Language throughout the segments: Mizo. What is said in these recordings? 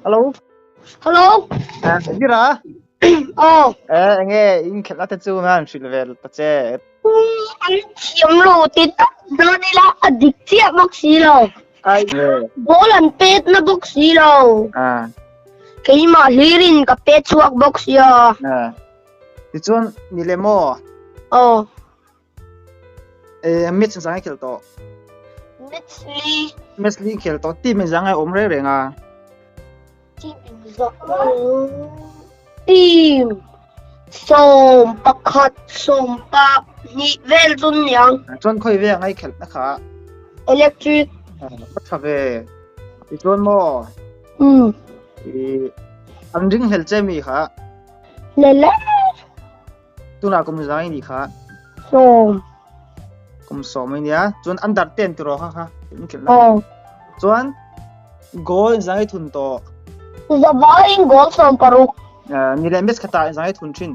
Hello. Hello. Zira. Aw. Eh, enge in khelh te chu man hrilh ve ta che. An thiam lo ti tak dawn ila a dik chiah bawk si lo. Ai. Ball an pet na bawk si lo. Ah. Keimah hlirin ka pet chhuak bawk sia. Ah. Tichuan ni le maw? Aw. Eh, match zang khel tawh. Match li. Match li khel tawh team in zang ai awm reng reng a. Team in zang. Team 11 12 vel chun niang. Chuan khoi ve ngai khel na kha. Electric. Ba tha ve. Ti chuan maw? I an ring hlel che mi kha. Lele. Tunah kum zai ni kha. 10. Kum 10 ai nia. Chuan under 10 tiro kha kha. In khel na. Aw. Chuan goal zai thun to. Zavai in goal 16. Ni le match khata zai thun thin.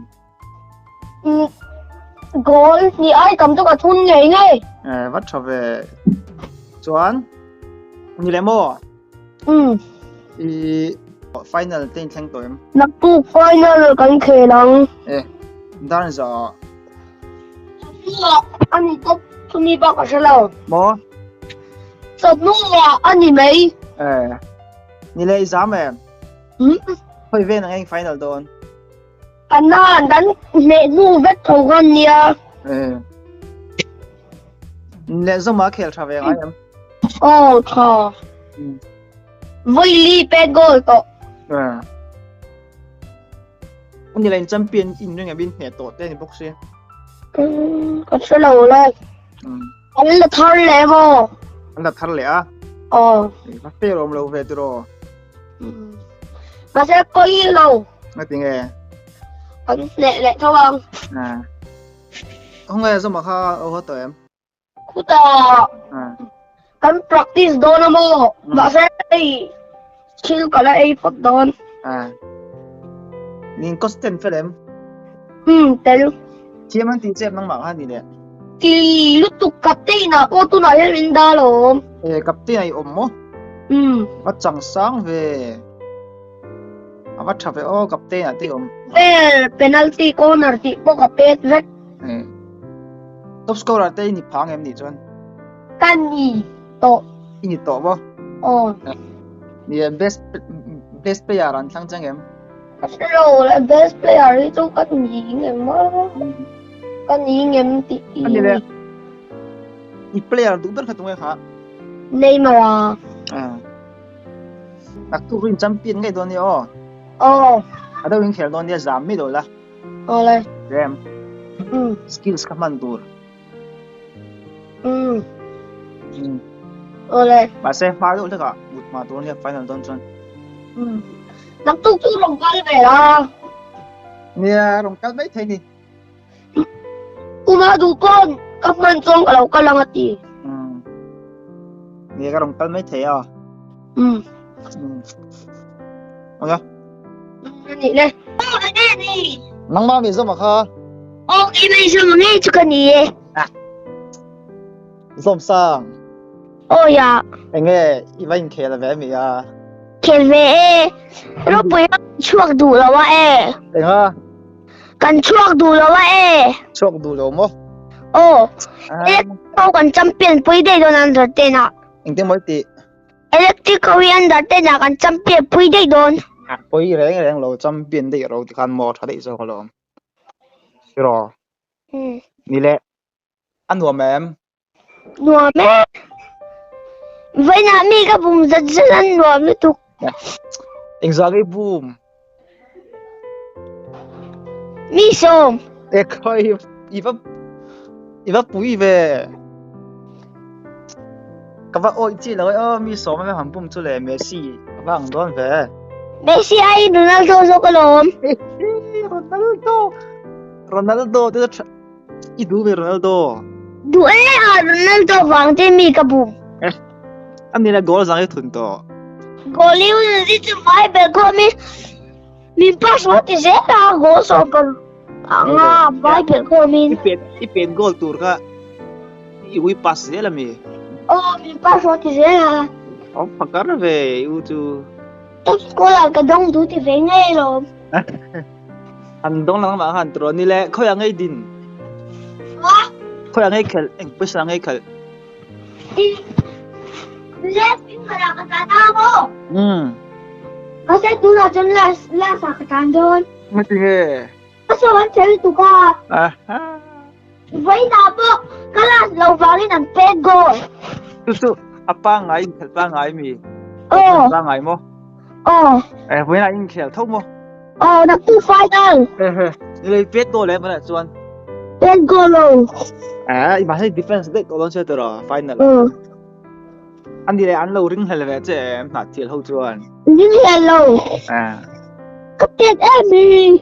Goal ni ai tam chu ka thun ngei ngei. Eh, vat tha ve. Chuan ni le mo. I final te in thleng tawh em? Naktuk final kan khel ang. Eh, dan za. Ani tawp chumi bak a hre lo. Maw? Chawhnu ah a ni mai. Eh, ni le i zam em? Khoi ven ang eng final dawn? Ana dan hneh hnu vek tho khan nia. Eh. Le zoma khel tha ve ngai em? Aw tha. Voi li pet goal tawh. Eh. Ni le champion in ring abin hneh tawh te ni bawk si. Ka hre lo le. An la thar leh maw? An la thar leh a. Aw. Va fair awm lo ve tiraw. Mahse pawi lo. Ngati nge? An hneh leh tho ang. Ah. Khawngaih a zawma kha a haw tawh em? Khutah Ah. kan practice dawn a maw? Mahse hei thil ka la ei phawt dawn. Ah. Nin costume fel em? Tel. Thiam an tih che em nangmah kha ni le? Ti lutuk captain ah pawh tunah hian min dah alawm. Eh, captain ah i awm maw? Va chang sang ve. A va tha ve aw captain ah te i awm. Vel penalty corner tih pawh ka pet vek. Eh. Top scorer te i ni phang em nih chuan? Ka ni tawh. I ni tawh maw? Aw. Ni e, best best player an thlang chang em? Ka hre lo le, best player hi chu ka ni ngem a. Ka ni ngem tih i. Ani le. I player duh ber kha tunge kha? Neymar a. Ah. Naktuk rin champion ngei dawn ni aw. Aw. A deuh in khel dawn nia zam mi lo la. Aw le. Rem. Skills kha hman tur. Aw le. Mahse hma deuh hlekah mut hma tur ania final dawn chuan. Naktuk chu rawn kal ve la. Nia rawn kal mai thei ni. Uma duh pawn ka hman chuan ka lo kal ang a ti. Nia ka rawn kal mai thei a. Ok. Ani le. Aw enge ni? Nangmah mi zawm a kha. Aw keimah zawm ang ngei chu ka ni e. Zawm sang. Aw ya. Enge i va inkhel ve mi a? Khel ve e. Ropui a chhuak duh lo a e. Enga? Kan chhuak duh lo a e. Chhuak duh lo maw? Aw. Electric kan champion pui daih dawn under 10 ah. Engtin maw i tih? Electric ho hi under 10 ah kan champion pui daih dawn. A pawi reng reng lo champion daih ro tikhan maw tha daih zawk alawm. Siraw. Ni le. A nuam em? Nuam e. Vawiinah mi ka bum zat zat a nuam lutuk. Engzah nge i bum? Mi 10. E khai i va i va pui ve. Ka va awih chi lo e aw mi 10 a han bum chu le Messi ka va ang dawn ve. Messi aiin Ronaldo zawk alawm. Ronaldo Ronaldo te chu i duh ve Ronaldo. Duh e a Ronaldo vang te mi ka bum. Eh ani la goal zang i thun tawh. Goal i hun zi chu vai ber khaw mi min pass lo ti zel a goal sawm pa anga vai ber khaw min. I pen i pen goal tur kha i ui pass zel ami. Aw min pass lo ti zel a. Awm phakar ve i u chu. Top scorer ka dawng duh ti ve ngei alawm. An dawng lang mah khan turaw ni le khawiah ngei din? Khawiah ngei khelh? Eng pawisa ngei khelh? Left winger ah ka tan a maw? Mahse tunah chuan last last ah ka tan dawn. Ngati nge? Ka saw an fel tuk a. Vawiinah pawh ka last lo vangin an pek goal. Chu chu a pangngai inkhelh pangngai mi? Aw. Pangngai maw? Aw. Eh vawiinah inkhel tho maw? Aw naktuk final. Ehe nilei pet goal em vawiinah chuan. Pet goal lo. Eh i mahse defense daih tawh dawn sia tiraw final. Aw. Ani leh an lo ring hlel ve che em hnah thial ho chuan. Ring hlel lo. Eh. Ka pet em hi.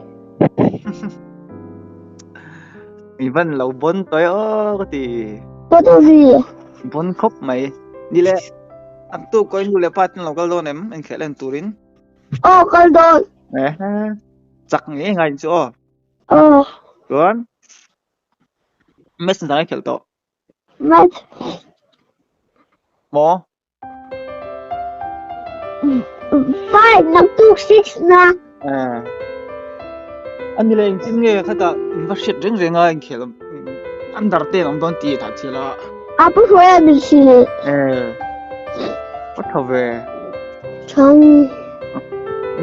I van lo bon tawih aw ka ti. Ka ti vi. Bon khawp mai. Ni le an tu ko nu le pa ten lo kal dawn em en khelh en turin. Aw kal dawn. Eh chak nge ngai chu aw. Aw. Chuan match dang i khelh tawh. Match. Maw? 5 naktuk 6 na. Eh. Ani le engtin nge khata in va hriat reng reng a inkhel under ten awm dawn tih tah thil a. A pu hruai a min hrilh. Eh. A tha ve. Chang.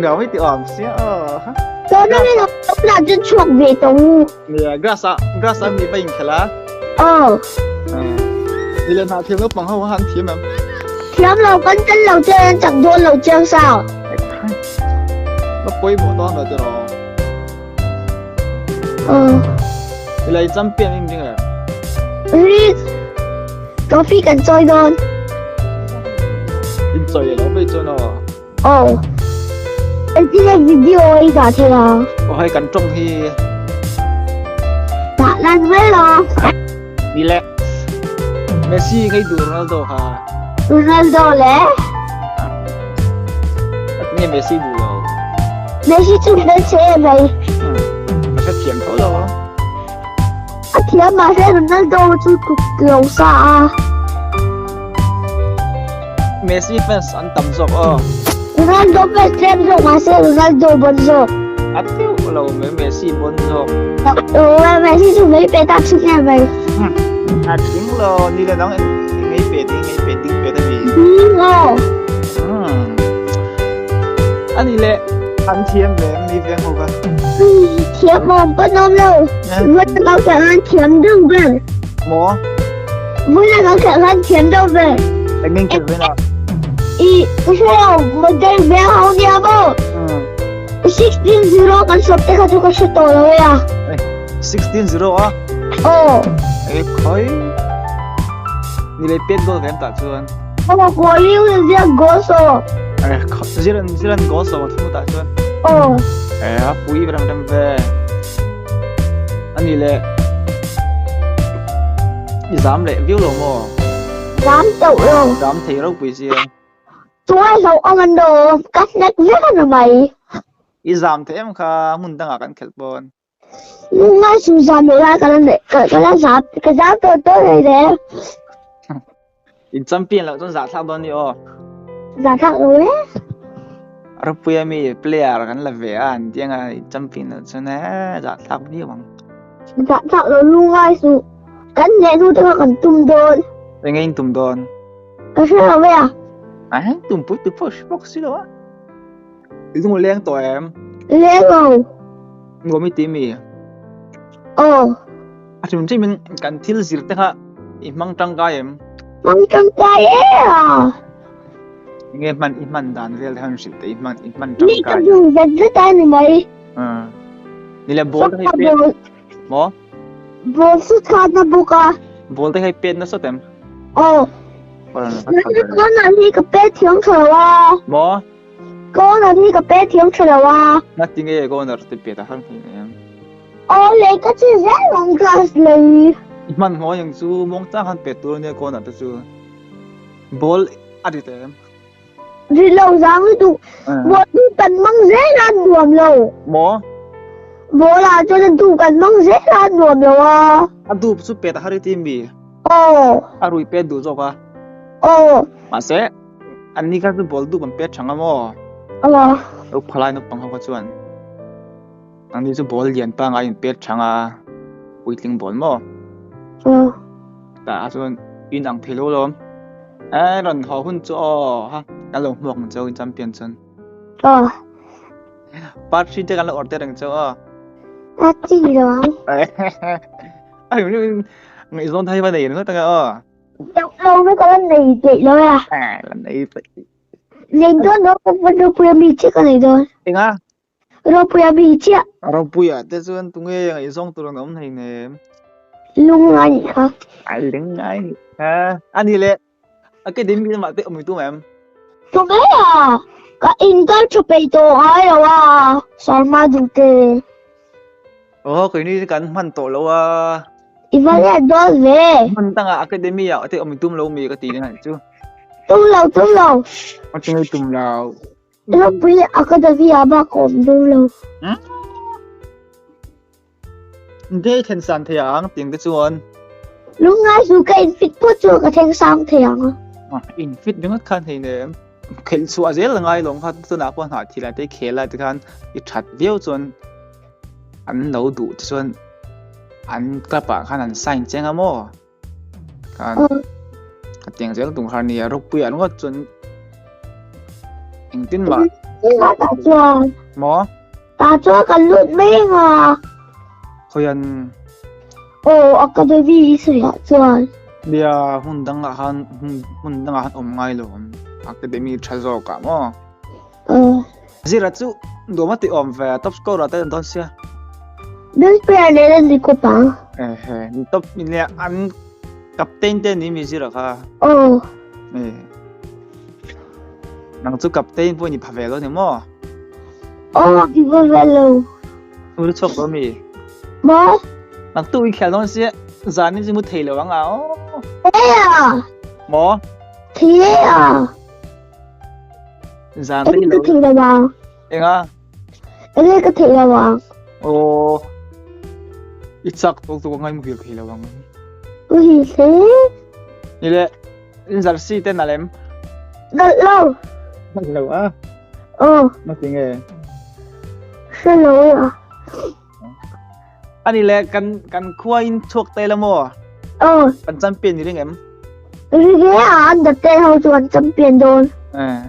Ngau hi ti awm sia a. Tournament awm lah chu chhuak ve tawh u. Nia grass a grass a mi va inkhel a. Aw. Ni le hna thiam naupang ho han thiam em. Thiam lo kan tel lo chuan an chak dawn lo chiang sa. Va pawimawh dawn lo tiraw. Aw. Ni le champion in ring em. Ring. Trophy kan chawi dawn. In chawi lo vei chuan aw. Aw. Engtin nge video i dah thei a? Aw hei kan tawng hi. Dah lan vel a. Ni le. Messi ngei duh Ronaldo kha. Ronaldo le. Nge Messi duh lo. Messi chu hmelchhe em mai. Ka hrethiam tho lo. A thiam mahse Ronaldo chu tluk lo sa a. Messi fans an tam zawk aw. Ronaldo fans tlem zawk mahse Ronaldo bon zawk. A teuh lo mai Messi bon zawk. Aw Messi chu mai pe tak chu nge mai. A tling lo ni le nang ngei pe ding ngei pe ding pe ta mi. Ding aw. Ani le an thiam ve mi veng ho ka. Thiam awm pawn awm lo. Vun lo khelh an thiam deuh ber. Maw? Vun lo khelh an thiam deuh ber. Eng eng khelh ven a? I ka hre lo model veng ho nia maw? 16-0 kan sawp te kha chu ka hre tawh lo e a. 16-0 a? Aw. E khoi. Ni le pet goal ven tah chuan. Aw goal i ziak goal so. Eh ziran ziran goal so thu tah chuan. Aw. Eh a pui rem rem ve. Ani le i zam leh viau lo maw? Zam teuh lo. Zam thei ropui sia. Chuai lo awm an awm ka hnek vek a ni mai. I zam thei em kha hmun dangah kan khelh pawn. Ngai chu zam lo lai ka la neih ka la zam ka zam tawh tawh rei le. In champion loh chuan zahthlak dawn ni aw. Zahthlak lo e. Ropuia mi player kan la ve a an tiang a in champion loh chuan e zahthlak viau ang. Zahthlak lo lu ngai suh. Kan hneh hnu te kha kan tum dawn. Enge in tum dawn? Ka hre lo e a. A heng tum pui tu pawh hre bawk si lo a. I lung a leng tawh em? Leng lo. Nuam i ti mi? Aw. A hrim hrim in kan thil zir te kha i hmang tangkai em? Hmang tangkai e a. Enge hman i hman dan vel te khan hrilh teh i hman i hman Ni ka tangkai. duh zet zet a ni mai. Ni le ball te kha i pet maw? Ball chu chhan na bawk a. Ball te kha i pet nasa tem? Aw. Corner hi ka pet thiam tha lo a. Maw? Corner hi ka pet thiam tha lo a. Ngati nge corner te pet a har thei em? Aw lei ka chi zel ang class lei. I hman hmaw ang chu muang chang han pet tur ania corner te chu. Ball a ri em? Ri lo zang lutuk. Ball chu kan hmang zel a nuam lo. Maw? Ball ah chuan a duh kan hmang zel a nuam lo a. A duh chu pet a har i ti mi? Aw. A rui pet duh zawk a. Aw. Mahse, an ni kha chu ball duh kan pet thang a maw? Aw. Lo phalai naupang ho kha chuan nangni chu ball lian pangai in pet thang a, puitling ball maw? Aw. Tah chuan in ang thei lo lawm. E rawn haw hun chu aw ha kan lo hmuak ang cheu in champion chuan. Aw. Part 3 te kan lo order ang cheu aw. A chi lo ang. Ai ngaihzawn thai va nei ringawt anga aw. Deuh lo ve ka la nei peih lo a. La nei peih. Nei dawn lo ka va Ropuia mi chiah ka nei dawn. Enga? Ropuia mi chiah. Ropuia te chuan tunge ngaihzawng tur an awm hlei nem. Lungngai nih kha. Ai lungngai nih kha. Ani le academy lamah te awm i tum em? Tum e a. Ka inkal tha peih tawh ngai lo a. Sarma duhte. Aw keini kan hman tawh lo a. I va let dawn ve. Hman dangah academy ah te awm i tum lo mi ka ti nih chu. Tum lo tum lo. A tinge tum lo. Ropui academy ah bak awm tum lo. Dei then san thei ang ting te chuan. Lungngai chu ka in fit phawt chu ka thleng sang thei ang. In fit ringawt khan hei nem. Khelh chhuah zel a ngai lawm kha tunah pawh hnah thil ah te khel a tikhan i that viau chuan an lo duh te chuan an club ah khan an sign cheng a maw khan ka tiang zel tum kha nia ropui ah ringawt chuan engtin mah maw tah chuan kan lut mai anga khawian aw academy i sawi ah chuan nia hmun dang ah khan hmun dang ah khan awm ngai lo academy tha zawk ah maw Zira chu nuam a ti awm ve top scorer te an dawn sia. Best player nen an ni kawp ang. Ehe, top le an captain te ni mi Zira kha. Aw. Eh. Nang chu captain pawh ni pha ve lo ni maw? Aw, ni pha ve lo. Uru chhuak lo mi? Maw? Nang tu i khel dawn sia, zan in chu mu thei lo ang a. Thei a. Maw? Thei a. Zan te lo. Ka thei lo ang. Enga? Enge ka thei lo ang. Aw. I chak tawk tawk ngai muhil thei lo ang. Muhil hle. Ni le, in jersey te nalh em? Nalh lo. Nalh lo a? Aw. Na ti nge? Hre lo a. Ani le, kan kan khua in chhuak te la maw? Aw. Kan champion ni ring em? Ring e a, an date ho chu an champion dawn. Eh.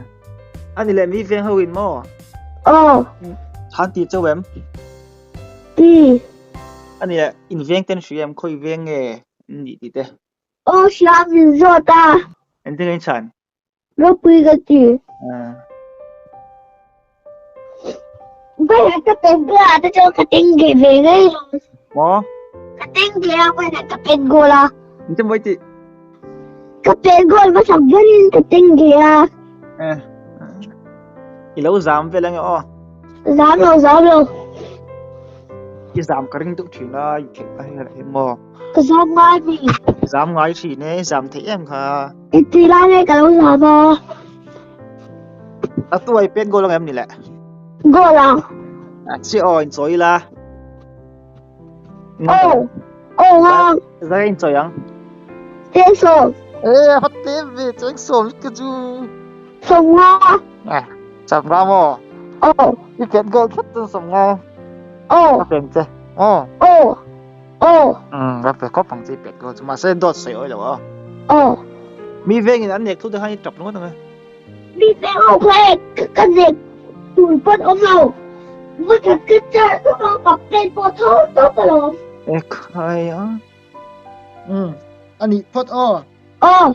Ani le, mi veng ho in maw? Aw. Khan ti chau em? Ti. Ani le, in veng ten hria em? Khawi veng nge ni ti te? Aw, hria min zawt a. Engtin in chhan? Ropui ka ti. Vawiin ka pen goal ah te chuan ka teng ge ve ngei lo. Maw? Ka teng ge a vawiin ka pen goal a. Engtin vawi tih? Ka pen goal hmasak berin ka teng ge a. Eh. I lo zam vel ange aw. Zam lo zam lo. I zam ka ring deuh thin a, i khelh ka hei hi maw. Ka zam ngai mi. Zam ngai thin e, zam theih em kha. Engti lai nge ka lo zam a? A tuai pet goal ang em ni le? Goal ang. A chi aw in chawi la. Aw, aw ang. Zai in chawi ang. Cheng sawm. Eh, a te ve cheng sawm ka chu. Sawm nga. Ah, sawm nga maw? Aw. I pet goal khat chu sawm nga. Aw. Ka peng che. Aw. Aw. Aw. Umm ka pe khawp ang che i pet goal chu mahse dawt sawi awi lo aw. Aw. Mi vengin an nek thu te khan i tap ringawt ang e. Mi veng ho kha e ka nek tur pawn awm lo. Vawikhat ka char tawp a pak pen pawh tho tawp alawm. E khai a. Umm anih phawt aw. Aw.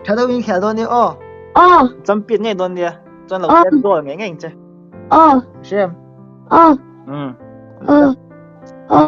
Tha deuh in khel dawn nia aw. Aw. Champion ngei dawn nia. Chuan lo pet goal ngei ngei ang che. Aw. Hriam. Aw. Umm. Aw. Aw.